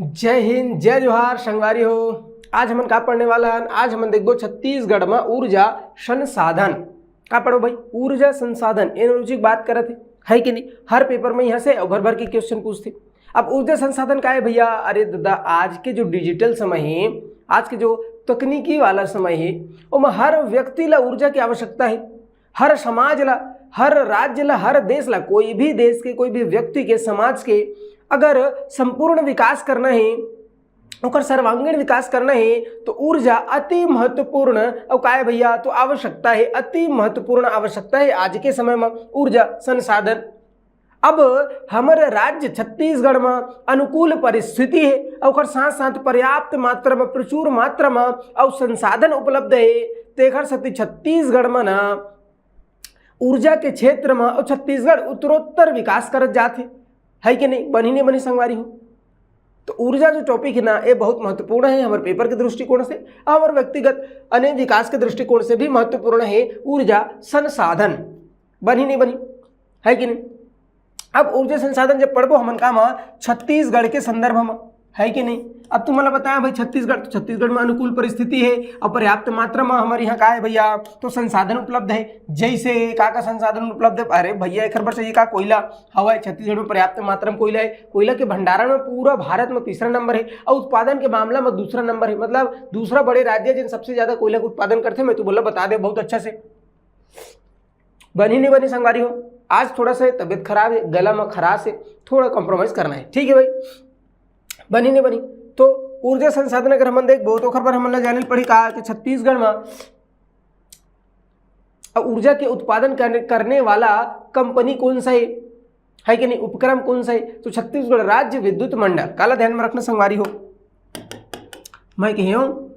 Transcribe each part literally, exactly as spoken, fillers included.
जय हिंद, जय जोहार संगवारी हो। आज हमन का पढ़ने वाला हन? आज हमन देखबो छत्तीसगढ़ म ऊर्जा संसाधन। का पढ़ो भाई? ऊर्जा संसाधन, एनर्जी की बात करत हे, है कि नहीं? हर पेपर में यहाँ से भर भर के क्वेश्चन पूछते। अब ऊर्जा संसाधन का है भैया? अरे दादा, आज के जो डिजिटल समय है, आज के जो तकनीकी वाला समय है, ओमा हर व्यक्ति ला ऊर्जा की आवश्यकता है। हर समाज ला, हर राज्य ला, हर देश ला, कोई भी देश के, कोई भी व्यक्ति के, समाज के अगर संपूर्ण विकास करना है, ओकर सर्वांगीण विकास करना है, तो ऊर्जा अति महत्वपूर्ण अउ काय भैया, तो आवश्यकता है, अति महत्वपूर्ण आवश्यकता है आज के समय में ऊर्जा संसाधन। अब हमर राज्य छत्तीसगढ़ में अनुकूल परिस्थिति है, ओकर साथ साथ पर्याप्त मात्रा में, प्रचुर मात्रा में अउ संसाधन उपलब्ध है, तेखर सेती छत्तीसगढ़ में ना ऊर्जा के क्षेत्र में अउ छत्तीसगढ़ उत्तरोत्तर विकास करत जात हे, है कि नहीं? बनी नहीं बनी संगवारी हो? तो ऊर्जा जो टॉपिक है ना, ये बहुत महत्वपूर्ण है हमारे पेपर के दृष्टिकोण से, हमारे व्यक्तिगत अने विकास के दृष्टिकोण से भी महत्वपूर्ण है ऊर्जा संसाधन। बनी नहीं बनी, है कि नहीं? अब ऊर्जा संसाधन जब पढ़बो हमन का मा, छत्तीसगढ़ के संदर्भ में, है कि नहीं? अब तुम मला बताया भाई, छत्तीसगढ़, तो छत्तीसगढ़ में अनुकूल परिस्थिति है और पर्याप्त मात्रा में हमारे यहाँ का है भैया, तो संसाधन उपलब्ध है। जैसे का का संसाधन उपलब्ध है? अरे भैया, एक बर चाहिए का? कोयला। हवा है, छत्तीसगढ़ में पर्याप्त मात्रा में कोयला है। कोयला के भंडारण में पूरा भारत में तीसरा नंबर है और उत्पादन के मामला में दूसरा नंबर है। मतलब दूसरा बड़े राज्य जिन सबसे ज्यादा कोयला का उत्पादन करते, मैं तो बोला बता दे बहुत अच्छा से। बनी नहीं बनी संगवारी हो, आज थोड़ा सा तबीयत खराब है, गला में खराश है, थोड़ा कॉम्प्रोमाइज करना है, ठीक है भाई? बनी नहीं बनी। तो ऊर्जा संसाधन अगर हमन देखबो तो ओकर पर हमन ला जाने पड़ी का कि छत्तीसगढ़ में अब ऊर्जा के उत्पादन करने, करने वाला कंपनी कौन सा है, है कि नहीं, उपक्रम कौन सा है? तो छत्तीसगढ़ राज्य विद्युत मंडल। काला ध्यान में रखना संगवारी हो, मैं कहे हूँ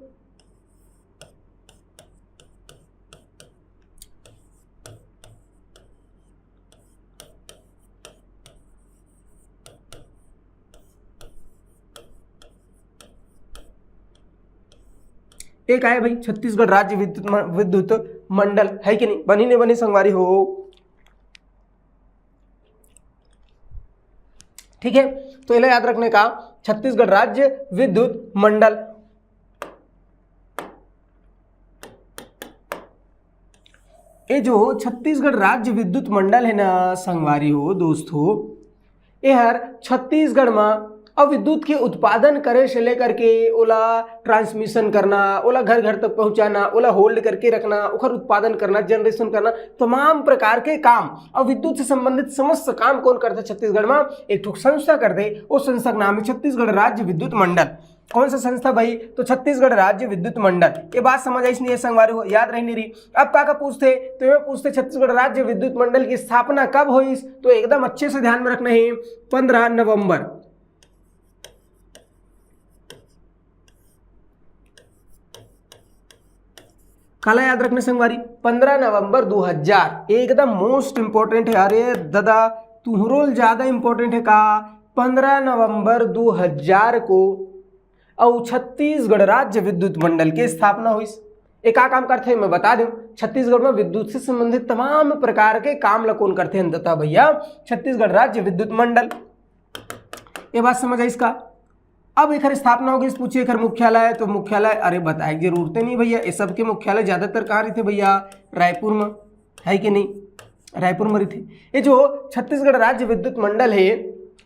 एक आए भाई छत्तीसगढ़ राज्य विद्युत म-, विद्युत मंडल, है कि नहीं? बनी नहीं बनी संगवारी हो, ठीक है? तो इला याद रखने का, छत्तीसगढ़ राज्य विद्युत मंडल। ये जो छत्तीसगढ़ राज्य विद्युत मंडल है ना संगवारी हो, दोस्त हो, ये हर छत्तीसगढ़ में अब विद्युत के उत्पादन करे से लेकर के ओला ट्रांसमिशन करना, ओला घर घर तक पहुंचाना, ओला होल्ड करके रखना, ओकर उत्पादन करना, जनरेशन करना, तमाम प्रकार के काम, अब विद्युत से संबंधित समस्त काम कौन करते छत्तीसगढ़ में? एक ठो संस्था करते। वो संस्था के नाम है छत्तीसगढ़ राज्य विद्युत मंडल। कौन सा संस्था भाई? तो छत्तीसगढ़ राज्य विद्युत मंडल। ये बात समझ आइस नहीं है संगवारी हो, याद रही नहीं रही। अब का का पूछते, तो ये पूछते छत्तीसगढ़ राज्य विद्युत मंडल की स्थापना कब हुई? तो एकदम अच्छे से ध्यान में रखना है, पंद्रह नवंबर। काला याद रखने संगवारी, पंद्रह नवंबर दो हज़ार, एकदम मोस्ट इंपॉर्टेंट है। अरे दादा, तुहरोल ज्यादा इंपॉर्टेंट है का? पंद्रह नवंबर दो हज़ार को अउ छत्तीसगढ़ राज्य विद्युत मंडल के स्थापना हुई। ये का काम करते हैं मैं बता दूं, छत्तीसगढ़ में विद्युत से संबंधित तमाम प्रकार के काम ला कौन करते हैं अंततः भैया? छत्तीसगढ़ राज्य विद्युत मंडल। ये बात समझ आई इसका? अब एकर स्थापना होगी, पूछिए एकर मुख्यालय, तो मुख्यालय, अरे बताए की जरूरत नहीं भैया, ये सबके मुख्यालय ज्यादातर कहाँ रही थे भैया? रायपुर में, है कि नहीं? रायपुर में रही थे। ये जो छत्तीसगढ़ राज्य विद्युत मंडल है,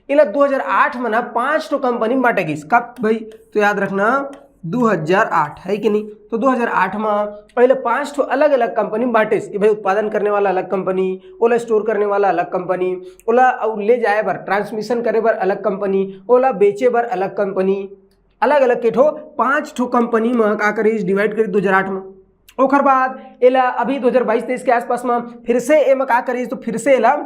इला दो हज़ार आठ में ना पांच ठो कंपनी में बांटे गई। कब भाई? तो याद रखना, दो हज़ार आठ, है कि नहीं? तो दो हज़ार आठ में पहले पांच ठो अलग अलग कंपनी में बांटे कि भाई उत्पादन करने वाला अलग कंपनी, ओला स्टोर करने वाला अलग कंपनी, ओला अउ ले जाए बर, ट्रांसमिशन करे बर अलग कंपनी, ओला बेचे बर अलग कंपनी, अलग अलग के ठो पांच ठो कंपनी में का करिस, डिवाइड करिस दो हज़ार आठ में। ओकर बाद एला अभी दो हज़ार बाईस तेईस के आसपास में फिर से एमा का करिस, तो फिर से एला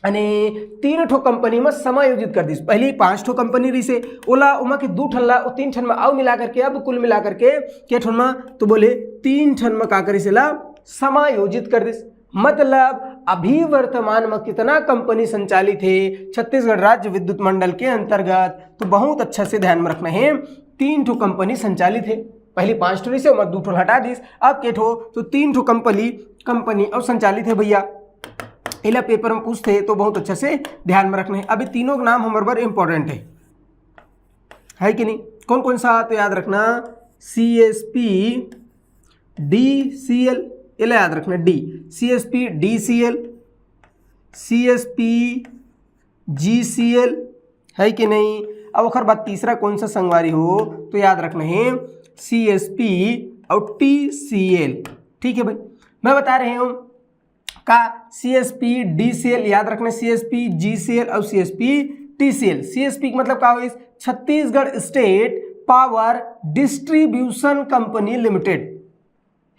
यानी तीन ठो कंपनी में समायोजित कर दिस। पहली पांच ठो कंपनी रहिसे, ओला ओमा के दू ठन ला, ओ तीन ठन में अउ मिला करके, अब कुल मिला करके के ठन में, तो बोले तीन ठन में का करिस, एला समायोजित कर दिस। मतलब अभी वर्तमान में कितना कंपनी संचालित है छत्तीसगढ़ राज्य विद्युत मंडल के अंतर्गत, तो बहुत अच्छा से ध्यान में रखना है, तीन ठो कंपनी संचालित है। पहली पांच ठो रहिसे, ओमा दू ठो हटा दिस, अब के ठो, तो तीन ठो कंपनी, कंपनी अउ संचालित है भैया। एला पेपर में पूछते तो बहुत अच्छा से ध्यान में रखना है। अभी तीनों के नाम हमर बर इंपॉर्टेंट है। है कि नहीं? कौन कौन सा? तो याद रखना, सी एस पी डी सी एल, ये याद रखना, D, C S P D C L, C S P G C L, है कि नहीं? अब ओकर बाद तीसरा कौन सा संगवारी हो, तो याद रखना है सी एस पी और टी सी एल। ठीक है भाई, मैं बता रहे हूँ का सी एस पी डी सी एल, याद रखना, सी S P G C L और C S P T C L. C S P का मतलब का होइस? Chhattisgarh state power distribution company limited,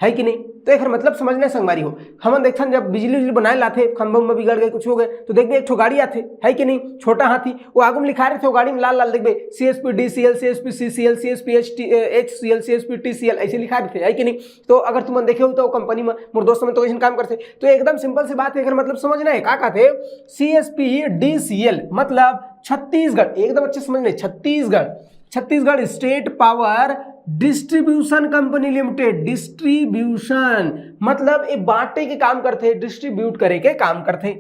है कि नहीं? तो एकर मतलब समझना संगवारी हो, हमन देखथन जब बिजली उजली बनाए लाथे, खंभा उम्भा बिगड़ गए, कुछ हो गए, तो देखबे एक ठो गाड़ी आथे, है कि नहीं? छोटा हाथी, वो आगू में लिखा रहथे, वो गाड़ी में लाल लाल देखबे, C S P D C L, C S P C C L, C S P H T, H C L, C S P T C L, ऐसे लिखा रहथे, है कि नहीं? तो अगर तुमन देखे हो तो कंपनी में मोर दोस्त मन तो ऐसन काम करथे। तो एकदम सिंपल सी बात है, एकर मतलब समझना है का कहथे, सी S P D C L मतलब छत्तीसगढ़, एकदम अच्छे समझ ले, Chhattisgarh, Chhattisgarh state power distribution company limited. Distribution मतलब ये बांटे के काम करथे, डिस्ट्रीब्यूट करे के काम करथे।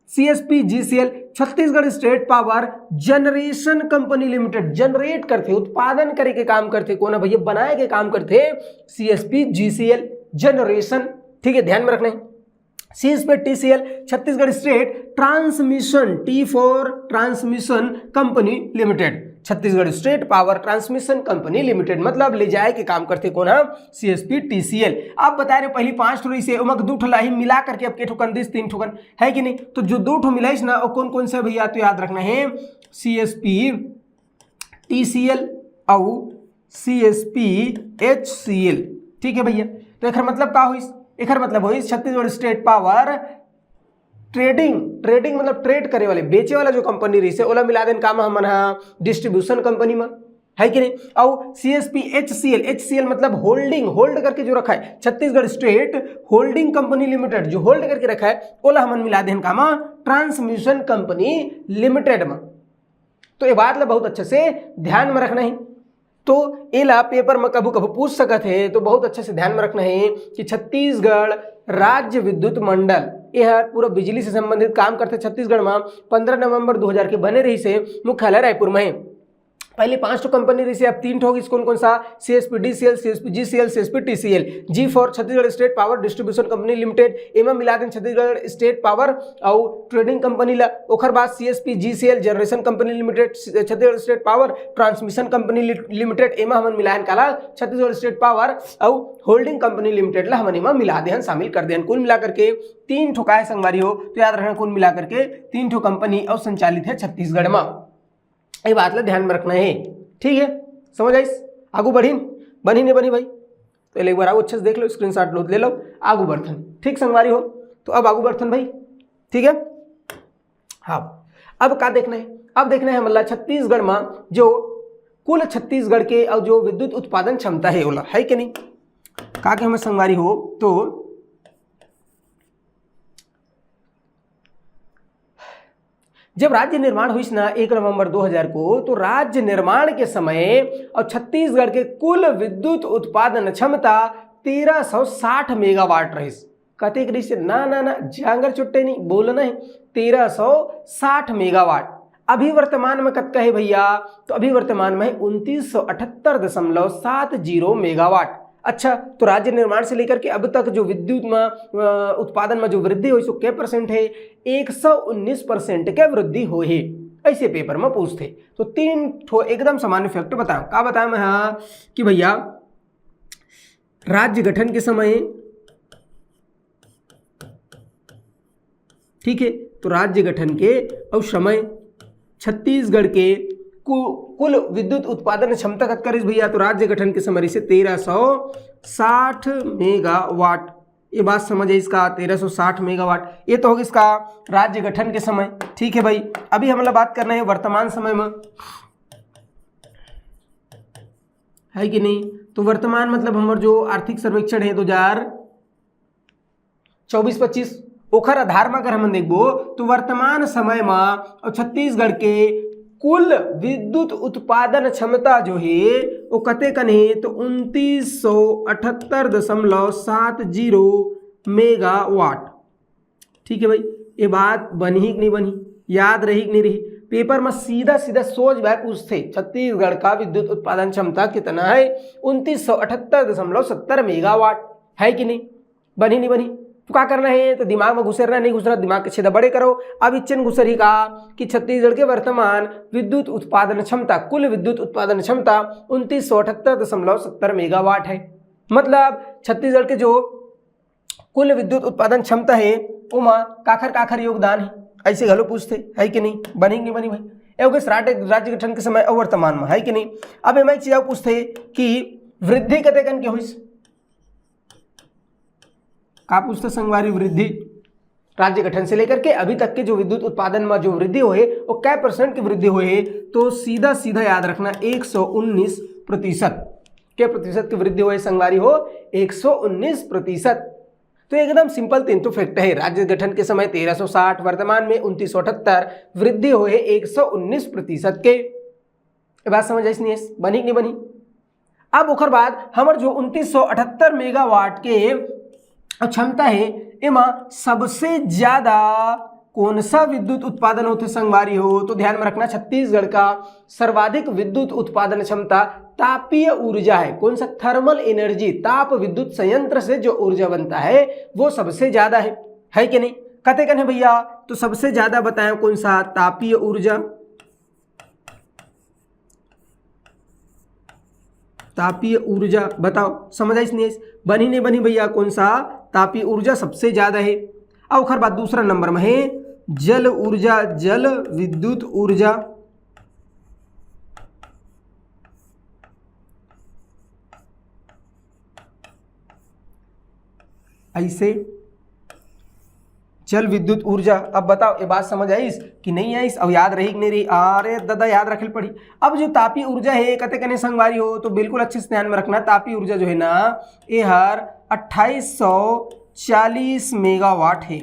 C S P G C L, Chhattisgarh state power generation company limited, generate करथे, उत्पादन करे के काम करथे, कोन भैया, बनाए के काम करथे, C S P G C L generation. ठीक है, ध्यान में रखना है। C S P T C L, Chhattisgarh state transmission, T for transmission company limited, Chhattisgarh state power transmission company limited, मतलब ले जाए के काम करथे कोन हा, सी एस पी टी सी एल। अब बताए रहे पहली पांच ठो रहिसे, ओमा दू ठो ला ही मिला करके अब के ठो कर दिस, तीन ठो कर, है कि नहीं? तो जो दो ठो मिलाइस ना, वो कौन कौन से भैया, तो याद रखना है C S P T C L और C S P H C एल। ठीक है भैया, तो एकर मतलब का होइस? एकर मतलब होइस Chhattisgarh state power trading, trading मतलब ट्रेड करे वाले, बेचे वाला जो कंपनी रहिसे, ओला मिला देन का मा हमन हा, डिस्ट्रीब्यूशन कंपनी में, है कि नहीं? और C S P H C L, H C L मतलब होल्डिंग, होल्ड करके जो रखा है, Chhattisgarh state holding company limited जो होल्ड करके रखा है, ओला हमन मिला देन का मा, ट्रांसमिशन कंपनी लिमिटेड में। तो ये बात ला बहुत अच्छे से ध्यान में रखना है। तो एला पेपर में कभू कभू पूछ सकत है, तो बहुत अच्छे से ध्यान में रखना है कि छत्तीसगढ़ राज्य विद्युत मंडल, ये हर पूरा बिजली से संबंधित काम करथे छत्तीसगढ़ में। पंद्रह नवंबर दो हज़ार के बने रहिसे, मुख्यालय रायपुर में है। पहले पांच ठो कंपनी रहिसे, अब तीन ठो हो गिस। कौन कौन सा? C S P D C L, C S P G C L, C S P T C L. G for Chhattisgarh state power distribution company limited, एमा मिला देन छत्तीसगढ़ स्टेट पावर अउ ट्रेडिंग कंपनी ला। ओखर बाद C S P G C L generation company limited, Chhattisgarh state power transmission company li-, limited, एमा हमन मिलायन काला, छत्तीसगढ़ स्टेट पावर अउ होल्डिंग कंपनी लिमिटेड ला हमन एमा मिला देहन, शामिल कर देहन। कुल मिला करके तीन ठो काय संगवारी हो, तो याद रखना, कुल मिला करके तीन ठो कंपनी अउ संचालित है छत्तीसगढ़ मा। ये बात ला ध्यान में रखना है, ठीक है? समझ आइस? आगू बढ़िन, बनी नहीं बनी भाई? तो एक बार आगू अच्छे से देख लो, स्क्रीनशॉट लो, ले लो, आगू बढ़थन। ठीक संगवारी हो, तो अब आगू बढ़थन भाई, ठीक है? हाँ, अब का देखना है? अब देखना है हमला छत्तीसगढ़ में जो कुल छत्तीसगढ़ के और जो विद्युत उत्पादन क्षमता है ओला, है कि नहीं? का के हमें संगवारी हो, तो जब राज्य निर्माण हुई ना एक नवंबर दो हज़ार को, तो राज्य निर्माण के समय और छत्तीसगढ़ के कुल विद्युत उत्पादन क्षमता तेरह सौ साठ मेगावाट रहिस। कतेक रहिस? ना ना ना, जांगर चुट्टे नहीं बोलना है, तेरह सौ साठ मेगावाट। अभी वर्तमान में कतका है भैया? तो अभी वर्तमान में उनतीस सौ अठहत्तर दशमलव सात जीरो मेगावाट। अच्छा, तो राज्य निर्माण से लेकर के अब तक जो विद्युत में, अ, उत्पादन में जो वृद्धि हुई, सो के परसेंट है? एक सौ उन्नीस परसेंट के वृद्धि हुई है, ऐसे पेपर में पूछते। तो तीन ठो एकदम सामान्य फैक्ट बताओ। का बताया मैं? हाँ, कि भैया, राज्य गठन के समय, ठीक है, तो राज्य गठन के और समय, छत्तीसगढ़ के कु-, कुल विद्युत उत्पादन क्षमता कतका रहिस भैया? तो राज्य गठन के समय रहिसे तेरह सौ साठ मेगावाट। ये बात समझ आइस का, तेरह सौ साठ मेगावाट। ये तो हो गिस का राज्य गठन के समय। ठीक है भाई, अभी हमला बात करना है वर्तमान समय में, है कि नहीं? तो वर्तमान मतलब हमर जो आर्थिक सर्वेक्षण है दो हज़ार चौबीस पच्चीस, ओखर आधार में अगर हमन देखबो, तो वर्तमान समय में और छत्तीसगढ़ के कुल विद्युत उत्पादन क्षमता जो है, वो कते कन है? तो उनतीस सौ अठहत्तर दशमलव सात जीरो मेगावाट। ठीक है भाई, ये बात बनही कि नहीं बनही, याद रही कि नहीं रही? पेपर में सीधा सीधा सोच भाई पूछते, छत्तीसगढ़ का विद्युत उत्पादन क्षमता कितना है? उनतीस सौ अठहत्तर दशमलव सत्तर मेगावाट, है कि नहीं? बनी नहीं बनी? तो क्या करना है? तो दिमाग में घुसेरना नहीं घुसेरना, दिमाग के छेदा बड़े करो। अब इच्चन घुसर ही कहा कि छत्तीसगढ़ के वर्तमान विद्युत उत्पादन क्षमता, कुल विद्युत उत्पादन क्षमता उनतीस सौ अठहत्तर दशमलव सत्तर मेगावाट है। मतलब छत्तीसगढ़ के जो कुल विद्युत उत्पादन क्षमता है, ओमा काखर काखर योगदान है, ऐसे घलो पूछते, है कि नहीं? बनी कि नहीं बनी भाई? ए हो गइस राज्य राज्य गठन के समय और वर्तमान में, है कि नहीं? अब एमा एक चीज और पूछते कि वृद्धि कतेकन के होइस? का पूछते संगवारी? वृद्धि राज्य गठन से लेकर के अभी तक के जो विद्युत उत्पादन में जो वृद्धि होए, वो कै परसेंट की वृद्धि होए? तो सीधा सीधा याद रखना, एक सौ उन्नीस प्रतिशत। के प्रतिशत की वृद्धि होए संगवारी हो? एक सौ उन्नीस प्रतिशत। तो एकदम सिंपल तीन तो फैक्ट है, राज्य गठन के समय तेरह सौ साठ, वर्तमान में उनतीस सौ अठहत्तर, वृद्धि होए एक सौ उन्नीस प्रतिशत के। ये बात समझ आइस नहीं आइस? बनी कि नहीं बनी? अब ओकर बाद हमर जो उनतीस सौ अठहत्तर मेगावाट के क्षमता है, एमा सबसे ज्यादा कौन सा विद्युत उत्पादन होथे संगवारी हो? तो ध्यान में रखना, छत्तीसगढ़ का सर्वाधिक विद्युत उत्पादन क्षमता तापीय ऊर्जा है। कौन सा? थर्मल एनर्जी, ताप विद्युत संयंत्र से जो ऊर्जा बनता है वो सबसे ज्यादा है, है कि नहीं? कतेकन है भैया? तो सबसे ज्यादा बताएं कौन सा? तापीय ऊर्जा। तापीय ऊर्जा बताओ, समझ आइस नहीं आइस? बनी नहीं बनी भैया? कौन सा? तापीय ऊर्जा सबसे ज्यादा है। अब ओखर बाद दूसरा नंबर में है जल ऊर्जा, जल विद्युत ऊर्जा। ऐसे जल विद्युत ऊर्जा। अब बताओ, ये बात समझ आइस कि नहीं आइस? अब याद रही कि नहीं रही? अरे दादा, याद रखे पड़ी। अब जो तापीय ऊर्जा है, कते कने संगवारी हो, तो बिल्कुल अच्छे से ध्यान में रखना। तापीय ऊर्जा जो है ना, ये हर अट्ठाईस सौ चालीस मेगावाट है,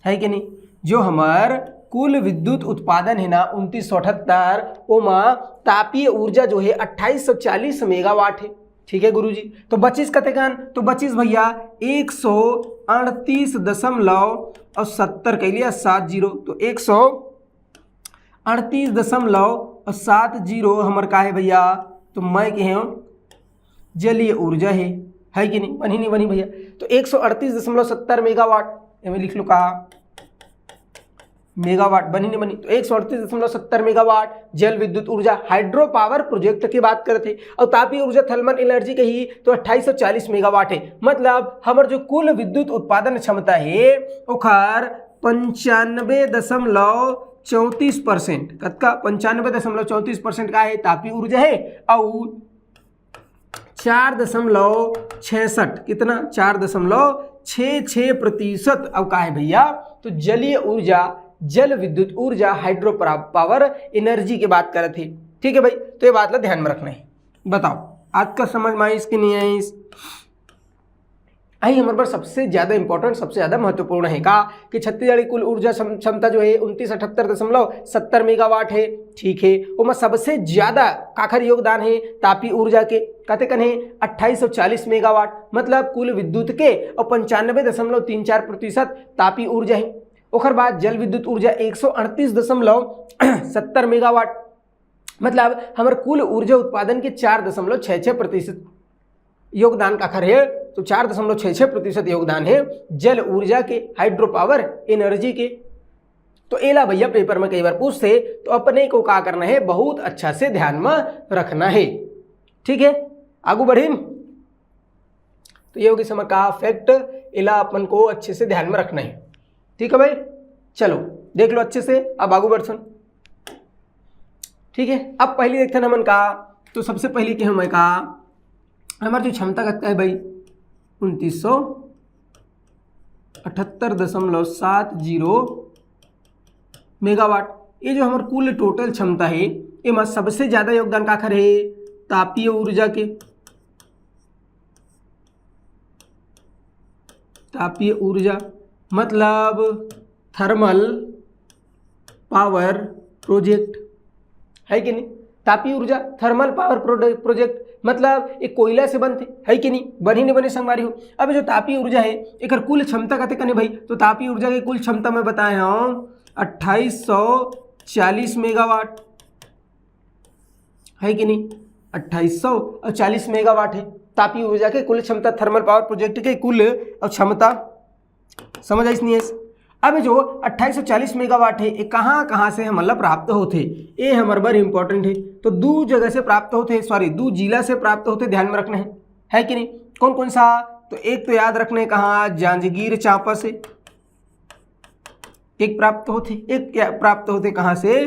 है कि नहीं? जो हमार कुल विद्युत उत्पादन है ना, उनतीस सौ अठहत्तर, ओमा तापीय ऊर्जा जो है अट्ठाईस सौ चालीस मेगावाट है। ठीक है गुरुजी, तो बचिस कतेकन? तो बचिस भैया एक सौ अड़तीस दशमलव और सत्तर कह लिया, सात जीरो, तो एक सौ अड़तीस दशमलव और सात जीरो हमर का है भैया? तो मैं कहे हूँ जलीय ऊर्जा है, है कि नहीं? बनी नहीं बनी भैया? तो एक सौ अड़तीस दशमलव सत्तर मेगावाट, एमे लिख लो का मेगावाट, बनी नहीं बनी? तो एक सौ अड़तीस दशमलव सत्तर मेगावाट जल विद्युत ऊर्जा, हाइड्रो पावर प्रोजेक्ट की बात करते। और तापीय ऊर्जा, थर्मल एनर्जी कही तो अट्ठाईस सौ चालीस मेगावाट है। मतलब हमर जो कुल विद्युत उत्पादन क्षमता है, ओखर पंचानबे दशमलव चौंतीस परसेंट। कतका? पंचानबे दशमलव चौंतीस परसेंट का है, तापीय ऊर्जा है। और चार दशमलव छः सठ, कितना? चार दशमलव छः छः प्रतिशत। अब का है भैया? तो जलीय ऊर्जा, जल विद्युत ऊर्जा, हाइड्रो परा-, पावर एनर्जी की बात करत है। ठीक है भाई, तो ये बात ला ध्यान में रखना है। बताओ, आज का समझ में आइस कि नहीं आइस? आई हमारे पर सबसे ज्यादा इंपॉर्टेंट, सबसे ज्यादा महत्वपूर्ण है का कि छत्तीसगढ़ की कुल ऊर्जा क्षम-, क्षमता जो है उनतीस अठहत्तर दशमलव सत्तर मेगावाट है। ठीक है, ओमा सबसे ज्यादा काखर योगदान है? तापीय ऊर्जा के। कते कन है? अट्ठाईस सौ चालीस मेगावाट, मतलब कुल विद्युत के, और पंचानबे दशमलव तीन चार प्रतिशत तापीय ऊर्जा है। ओकर बाद जल विद्युत ऊर्जा एक सौ अड़तीस दशमलव सत्तर मेगावाट, मतलब हमर कुल ऊर्जा उत्पादन के चार दशमलव छः छः प्रतिशत योगदान काखर है? तो चार दशमलव छः छः प्रतिशत योगदान है जल ऊर्जा के, हाइड्रो पावर एनर्जी के। तो एला भैया पेपर में कई बार पूछते, तो अपने को का करना है? बहुत अच्छा से ध्यान में रखना है। ठीक है, आगू बढ़िन। तो ये होगी समय का फैक्ट, एला अपन को अच्छे से ध्यान में रखना है। ठीक है भाई, चलो देख लो अच्छे से, अब आगू बढ़थन। ठीक है, अब पहली देखते हैं हमन का, तो सबसे पहली के हम का, हमार जो क्षमता कतका है भाई, उनतीस सौ अठहत्तर दशमलव सात जीरो मेगावाट। ये जो हमार कुल टोटल क्षमता है, एमा सबसे ज्यादा योगदान काखर है? तापीय ऊर्जा के। तापीय ऊर्जा मतलब थर्मल पावर प्रोजेक्ट, है कि नहीं? तापीय ऊर्जा, थर्मल पावर प्रोजेक्ट, मतलब एक कोयला से बनते, है कि नहीं? बनी नहीं बने संगवारी हो। अब जो तापीय ऊर्जा है, एकर कुल क्षमता कते कने भाई? तो तापीय ऊर्जा के कुल क्षमता मैं बताए हूँ अट्ठाईस सौ चालीस मेगावाट, है कि नहीं? अट्ठाईस सौ और चालीस मेगावाट है तापीय ऊर्जा के कुल क्षमता, थर्मल पावर प्रोजेक्ट के कुल और क्षमता। समझ आइस नहीं आइस? अब जो अट्ठाईस सौ चालीस मेगावाट है, ये कहाँ कहाँ से हमन ला प्राप्त होथे, ये हमर बर इंपॉर्टेंट है। तो दू जगह से प्राप्त होथे, सॉरी, दू जिला से प्राप्त होथे, ध्यान में रखना है, है कि नहीं? कौन कौन सा? तो एक तो याद रखना है कहाँ, जांजगीर चांपा से एक प्राप्त होथे, एक क्या प्राप्त होथे, कहाँ से?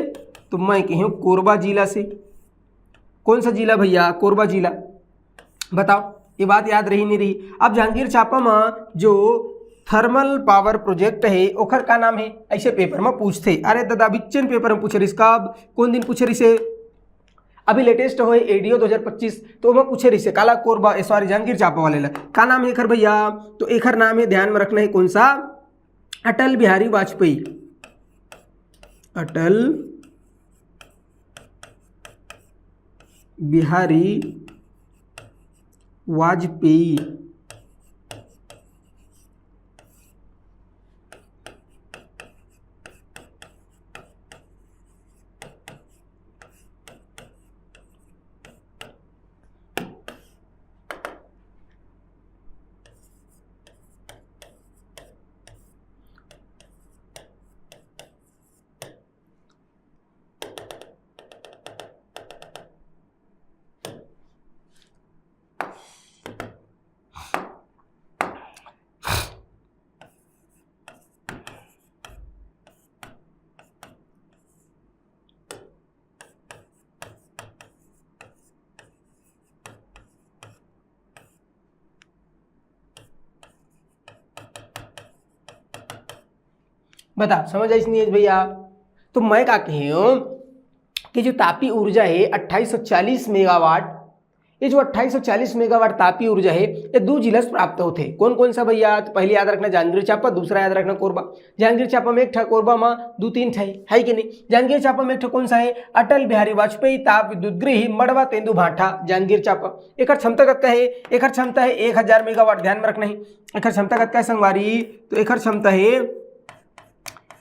तो मैं कही हूँ कोरबा जिला से। कौन सा जिला भैया? कोरबा जिला। बताओ, ये बात याद रही नहीं रही? अब जांजगीर चांपा में जो थर्मल पावर प्रोजेक्ट है, ओखर का नाम है, ऐसे पेपर में पूछथे। अरे दादा, बिच्चन पेपर में पूछे रहिस, कब, कौन दिन पूछे रहिस? अभी लेटेस्ट होए एडीओ दो हज़ार पच्चीस, तो ओमा पूछे रहिस काला, कोरबा, सॉरी, जांजगीर चांपा वाले ला। का नाम है एखर भैया? तो एखर नाम है, ध्यान में रखना है, कौन सा? अटल बिहारी वाजपेयी। अटल बिहारी वाजपेयी। बता, समझ आइस नहीं आइस भैया? तो मैं का कहे हूँ कि जो तापी ऊर्जा है अट्ठाईस सौ चालीस मेगावाट, ये जो अट्ठाईस सौ चालीस मेगावाट तापी ऊर्जा है, ये दू जिला से प्राप्त होथे। कौन कौन सा भैया? तो पहले याद रखना जांजगीर चांपा, दूसरा याद रखना कोरबा। जांजगीर चांपा में एक ठा, कोरबा में दू तीन ठा है, है कि नहीं? जांजगीर चांपा में एक ठा कौन सा है? अटल बिहारी वाजपेयी ताप विद्युत गृह, मड़वा तेंदू भाठा, जांजगीर चांपा। एकर क्षमता कतका है? एकर क्षमता है एक हजार मेगावाट। ध्यान में रखना है, एकर क्षमता कतका है संगवारी? तो एकर क्षमता है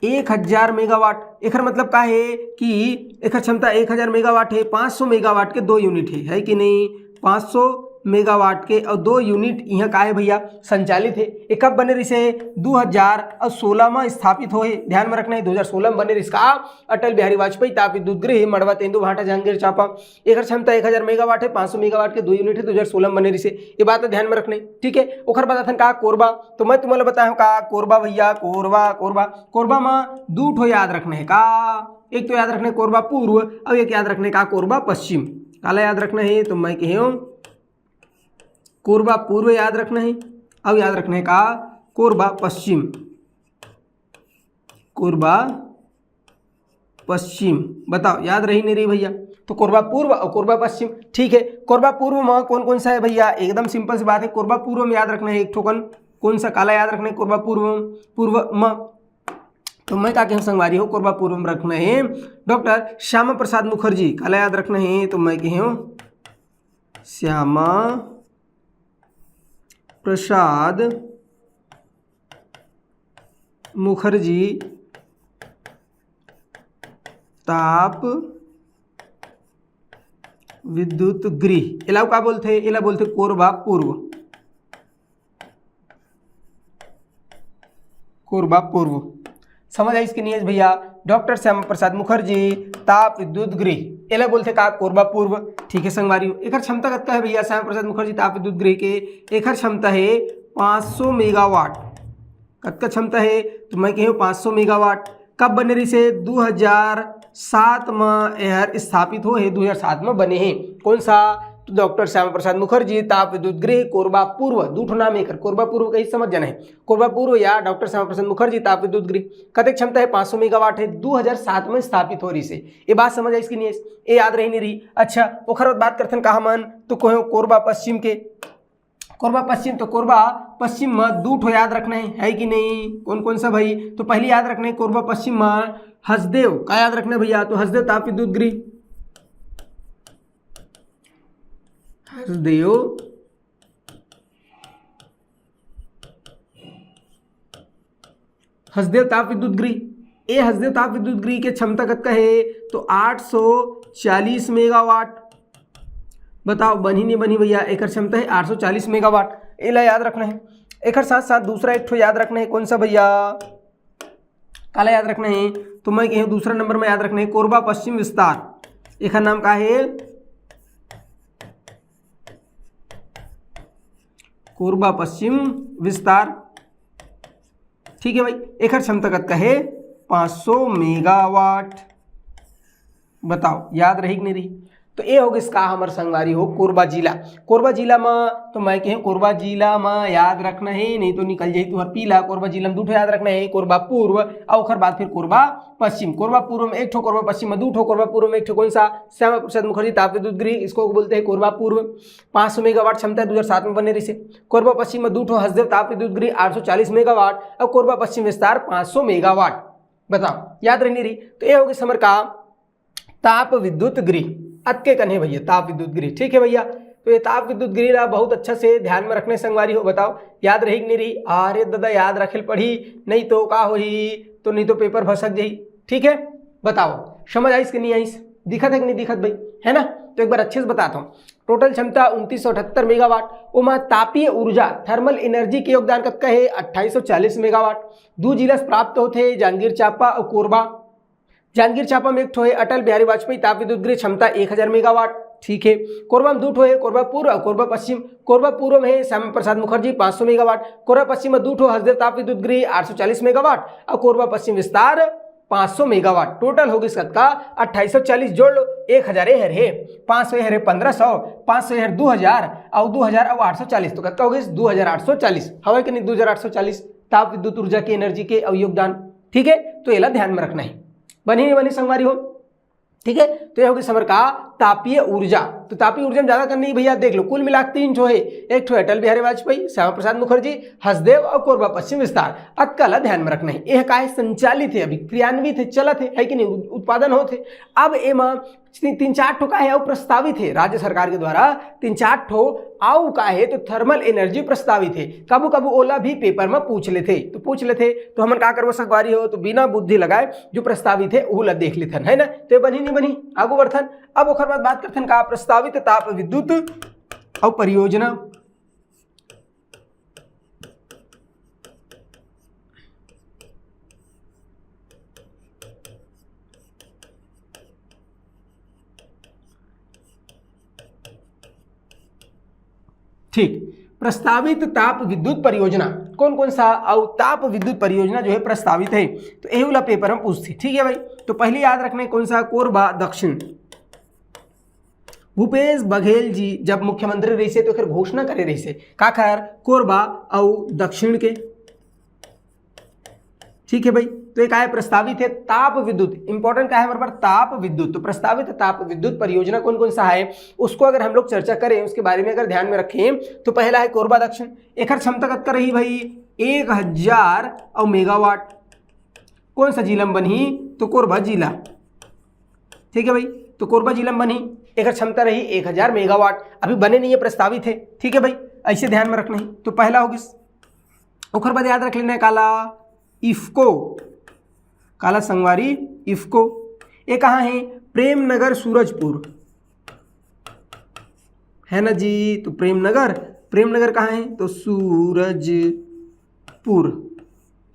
एक हजार मेगावाट। एकर मतलब का है कि एकर क्षमता एक हजार मेगावाट है, पाँच सौ मेगावाट के दो यूनिट है, है कि नहीं? पाँच सौ मेगावाट के और दो यूनिट यहाँ का है भैया, संचालित है। ये कब बने रहिसे? दो हज़ार सोलह में स्थापित होए। ध्यान में रखना है, दो हज़ार सोलह में बने रहिस का अटल बिहारी वाजपेयी ताप विद्युत गृह, मड़वा तेंदू भाठा, जांजगीर चांपा। एकर क्षमता एक हजार मेगावाट है, पाँच सौ मेगावाट के दो यूनिट है, दो हज़ार सोलह में बने रहिसे। ये बात ध्यान में रखना है, ठीक है। ओखर बाद अथन का कोरबा, तो मैं तुम्हारा बताया हूँ का कोरबा भैया, कोरबा, कोरबा, कोरबा में दू ठो याद रखना है का, एक तो याद रखना है कोरबा पूर्व, और एक याद रखना है का कोरबा पश्चिम। काला याद रखना है? तो मैं कहे हूँ कोरबा पूर्व याद रखना है, और याद रखना है का कोरबा पश्चिम। कोरबा पश्चिम, बताओ याद रही नहीं रही भैया? तो कोरबा पूर्व और कोरबा पश्चिम, ठीक है। कोरबा पूर्व में कौन कौन सा है भैया? एकदम सिंपल सी बात है, कोरबा पूर्व में याद रखना है एक ठोकन। कौन सा? काला याद रखना है कोरबा पूर्व, पूर्व में। तो मैं का कहे हूँ संगवारी हो, कोरबा पूर्व में रखना है डॉक्टर श्यामा प्रसाद मुखर्जी। काला याद रखना है? तो मैं कहे हूँ श्यामा प्रसाद मुखर्जी ताप विद्युत गृह, एला का बोलथे? एला बोलथे कोरबा पूर्व। कोरबा पूर्व। समझ आइस कि नहीं आइस भैया? डॉक्टर श्यामा प्रसाद मुखर्जी ताप विद्युत गृह, एला बोलथे का कोरबा पूर्व। ठीक है संगवारी, एकर क्षमता कतका है भैया श्यामा प्रसाद मुखर्जी ताप विद्युत गृह के? एकर क्षमता है पाँच सौ मेगावाट। कतका क्षमता है? तो मैं कहे हूँ पाँच सौ मेगावाट। कब बने रहिसे? दो हज़ार सात में एहर स्थापित हो है, दो हज़ार सात में बने है। कौन सा? तो डॉक्टर श्यामा प्रसाद मुखर्जी ताप विद्युत गृह कोरबा पूर्व, दू ठो नाम है एकर, कोरबा पूर्व कही समझ जाना है। कोरबा पूर्व या डॉक्टर श्यामा प्रसाद मुखर्जी ताप विद्युत गृह। कतेक क्षमता है? पाँच सौ मेगावाट है, दो हज़ार सात में स्थापित हो रहिसे। ये बात समझ आइस कि नहीं आइस? ये याद रही नहीं रही। अच्छा, ओखर बाद बात करथन का हमन, तो कहो कोरबा पश्चिम के। कोरबा पश्चिम, तो कोरबा पश्चिम में दू ठो याद रखना है, है कि नहीं? कौन कौन सा भाई? तो पहली याद रखना है कोरबा पश्चिम में हसदेव। का याद रखना है भैया? तो हसदेव ताप विद्युत गृह, हसदेव, हसदेव ताप विद्युत गृह। ए हसदेव ताप विद्युत गृह के क्षमता कतका हे? तो आठ सौ चालीस मेगावाट। बताओ, बनही नहीं बनही भैया? एकर क्षमता हे आठ सौ चालीस मेगावाट। एला याद रखना हे। एकर साथ साथ दूसरा एक ठो याद रखना हे। कौन सा भैया? काला याद रखना हे? तो मैं कहे दूसरा नंबर में याद रखना हे कोरबा पश्चिम विस्तार। एकर नाम का हे? कोरबा पश्चिम विस्तार। ठीक है भाई, एकर क्षमता कतका हे? पाँच सौ मेगावाट। बताओ, याद रही कि नहीं रही? तो ये हो गिस का हमर संगवारी हो कोरबा जिला। कोरबा जिला म तो मैं कहे कोरबा जिला म याद रखना हे, नहीं तो निकल जाही तुहर पीला। कोरबा जिला म दू ठो याद रखना हे, कोरबा पूर्व और ओकर बाद फिर कोरबा पश्चिम। कोरबा पूर्व में एक ठो, कोरबा पश्चिम में दू ठो। कोरबा पूर्व में एक ठो कौन सा? श्यामा प्रसाद मुखर्जी ताप विद्युत गृह, इसको बोलते हैं कोरबा पूर्व। पाँच सौ मेगावाट क्षमता दो हज़ार सात में बने रहिसे। कोरबा पश्चिम में दू ठो हसदेव ताप विद्युत गृह आठ सौ चालीस मेगावाट और कोरबा पश्चिम विस्तार पाँच सौ मेगावाट। बताओ, याद रही नहीं रही? तो ये हो गिस हमर का ताप विद्युत गृह। अतके कन हे भैया ताप विद्युत गृह। ठीक है भैया, तो ये ताप विद्युत गृह ला बहुत अच्छा से ध्यान में रखना हे संगवारी हो। बताओ, याद रही कि नहीं रही? अरे दादा, याद रखे ल पड़ही, नहीं तो का होही? तो नहीं तो पेपर भसक जाही। ठीक है, बताओ, समझ आइस कि नहीं आइस? दिखत हे कि नहीं दिखत भाई? है ना? तो एक बार अच्छे से बताता हूँ। टोटल क्षमता उनतीस सौ अठहत्तर मेगावाट, ओमा तापीय ऊर्जा, थर्मल एनर्जी के योगदान कतका हे? अट्ठाईस सौ चालीस मेगावाट। दू जिला से प्राप्त होथे, जांजगीर चांपा और कोरबा। जांजगीर चांपा में एक ठो हे अटल बिहारी वाजपेयी ताप विद्युत गृह, क्षमता एक हज़ार मेगावाट। ठीक है, कोरबा में दू ठो हे, कोरबा पूर्व और कोरबा पश्चिम। कोरबा पूर्व में हे श्यामा प्रसाद मुखर्जी पाँच सौ मेगावाट। कोरबा पश्चिम में दू ठो हसदेव ताप विद्युत गृह आठ सौ चालीस मेगावाट और कोरबा पश्चिम विस्तार पाँच सौ मेगावाट। टोटल हो गिस कतका? अट्ठाईस सौ चालीस जोड़ लो, एक हज़ार एहर हे, पाँच सौ एहर हे, पन्द्रह सौ, पाँच सौ एहर दू हज़ार और दू हज़ार और आठ सौ चालीस, तो कतका हो गिस? दू हज़ार आठ सौ चालीस। हवय कि नहीं दू हज़ार आठ सौ चालीस ताप विद्युत ऊर्जा के एनर्जी के अउ योगदान? ठीक है, तो एला ध्यान में रखना हे। बनी नहीं बनी संगवारी हो? ठीक है, तो ये हो गिस हमर का तापीय ऊर्जा। तो तापीय ऊर्जा में ज्यादा करना नहीं भैया, देख लो कुल मिला के तीन ठो हे, एक ठो अटल बिहारी वाजपेयी, श्यामा प्रसाद मुखर्जी, हसदेव और कोरबा पश्चिम विस्तार। अतका ला ध्यान में रखना हे। यह का हे? संचालित हे, अभी क्रियान्वित हे, चलत हे, है कि नहीं? उत्पादन होत हे। अब एमा ती-, तीन चार ठो का हे अउ प्रस्तावित हे राज्य सरकार के द्वारा, तीन चार ठो अउ का हे तो थर्मल एनर्जी प्रस्तावित हे। कभू कभू ओला भी पेपर में पूछ लेथे, तो पूछ लेथे तो हमन का करबो संगवारी हो, तो बिना बुद्धि लगाए जो प्रस्तावित हे ओला देख लेथन, है ना? तो ये बनही नहीं बनही, आगू बढ़थन। अब ओकर बाद बात करथन का प्रस्तावित ताप विद्युत अउ परियोजना। ठीक, प्रस्तावित ताप विद्युत परियोजना कौन कौन सा अउ ताप विद्युत परियोजना जो है प्रस्तावित है, तो एहू ला पेपर में पूछथे। ठीक है भाई, तो पहले याद रखना है कौन सा, कोरबा दक्षिण। भूपेश बघेल जी जब मुख्यमंत्री रहिसे तो एकर घोषणा करे रहिसे, काखर? कोरबा अउ दक्षिण के। ठीक है भाई, तो एक आय प्रस्तावित है ताप विद्युत, इंपॉर्टेंट का है हमारे पर? ताप विद्युत। तो प्रस्तावित ताप विद्युत परियोजना कौन कौन सा है, उसको अगर हम लोग चर्चा करें, उसके बारे में अगर ध्यान में रखें, तो पहला है कोरबा दक्षिण। एकर क्षमता कतका रही भाई? एक हजार और मेगावाट। कौन सा जिला में बनही? तो कोरबा जिला। ठीक है भाई, तो कोरबा जिला में बनही, एकर क्षमता रही एक हजार मेगावाट। अभी बने नहीं है, प्रस्तावित है। ठीक है भाई, ऐसे ध्यान में रखना ही। तो पहला हो गिस। ओकर बाद याद रख लेना है काला, इफको। काला संगवारी, इफको। ये कहाँ है? प्रेमनगर सूरजपुर, है ना जी? तो प्रेमनगर, प्रेमनगर कहाँ है? तो सूरजपुर।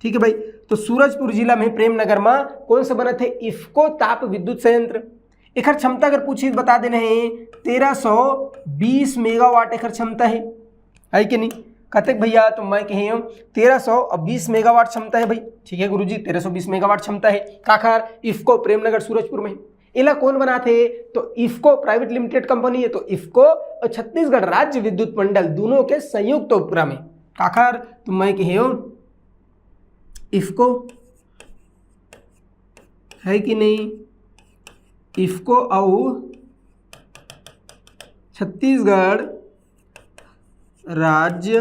ठीक है भाई, तो सूरजपुर जिला में प्रेमनगर में कौन सा बनत है? इफको ताप विद्युत संयंत्र। एकर क्षमता अगर पूछी तो बता देना है, तेरह सौ बीस मेगावाट एकर क्षमता है, है कि नहीं? कतेक भैया? तो मैं कहे हूँ तेरह सौ बीस मेगावाट क्षमता है भाई। ठीक है गुरुजी, तेरह सौ बीस मेगावाट क्षमता है। काखर? इफको प्रेमनगर सूरजपुर में। एला कौन बनाथे? तो इफको प्राइवेट लिमिटेड कंपनी है। तो इफको और छत्तीसगढ़ राज्य विद्युत मंडल दोनों के संयुक्त उपक्रम है। काखर? तो मैं कहे हूँ इफको, है कि नहीं? इफको अउ छत्तीसगढ़ राज्य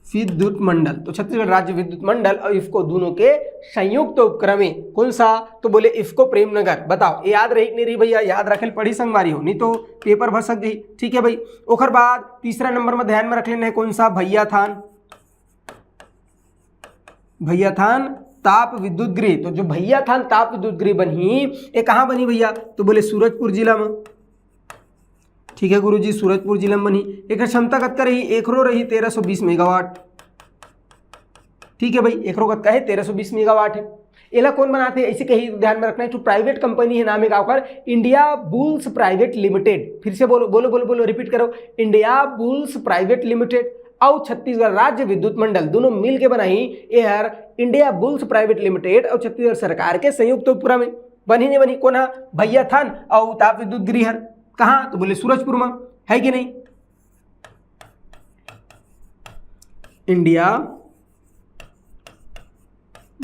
विद्युत मंडल। तो छत्तीसगढ़ राज्य विद्युत मंडल और इफको दोनों के संयुक्त उपक्रम है। कौन सा? तो बोले इफको प्रेमनगर। बताओ, ये याद रही कि नहीं रही भैया? याद रखे ल पड़ी संगवारी हो, नहीं तो पेपर भसक जाही। ठीक है भाई, ओकर बाद तीसरा नंबर में ध्यान में रख लेना है कौन सा? भैया थान। भैया थान ताप विद्युत गृह। तो जो भैयाथान ताप विद्युत गृह बनही, ये कहाँ बनही भैया? तो बोले सूरजपुर जिला में। ठीक है गुरुजी, सूरजपुर जिला में बनही। एकर क्षमता कतका रही? एकरो रही तेरह सौ बीस मेगावाट। ठीक है भाई, एकरो कतका है? तेरह सौ बीस मेगावाट है। एला कौन बनाते हैं? ऐसे कही ध्यान में रखना है, तो प्राइवेट कंपनी है, नाम है का ओकर? India bulls private limited. फिर से बोलो, बोलो, बोलो, बोलो, रिपीट करो, इंडिया बुल्स प्राइवेट लिमिटेड अउ छत्तीसगढ़ राज्य विद्युत मंडल दोनों मिल के बनाही। ये हर इंडिया बुल्स प्राइवेट लिमिटेड अउ छत्तीसगढ़ सरकार के संयुक्त उपक्रम में बनही, नहीं बनही? कौन हा? भैयाथान अउ ताप विद्युत गृह हर। कहाँ? तो बोले सूरजपुर में, है कि नहीं? इंडिया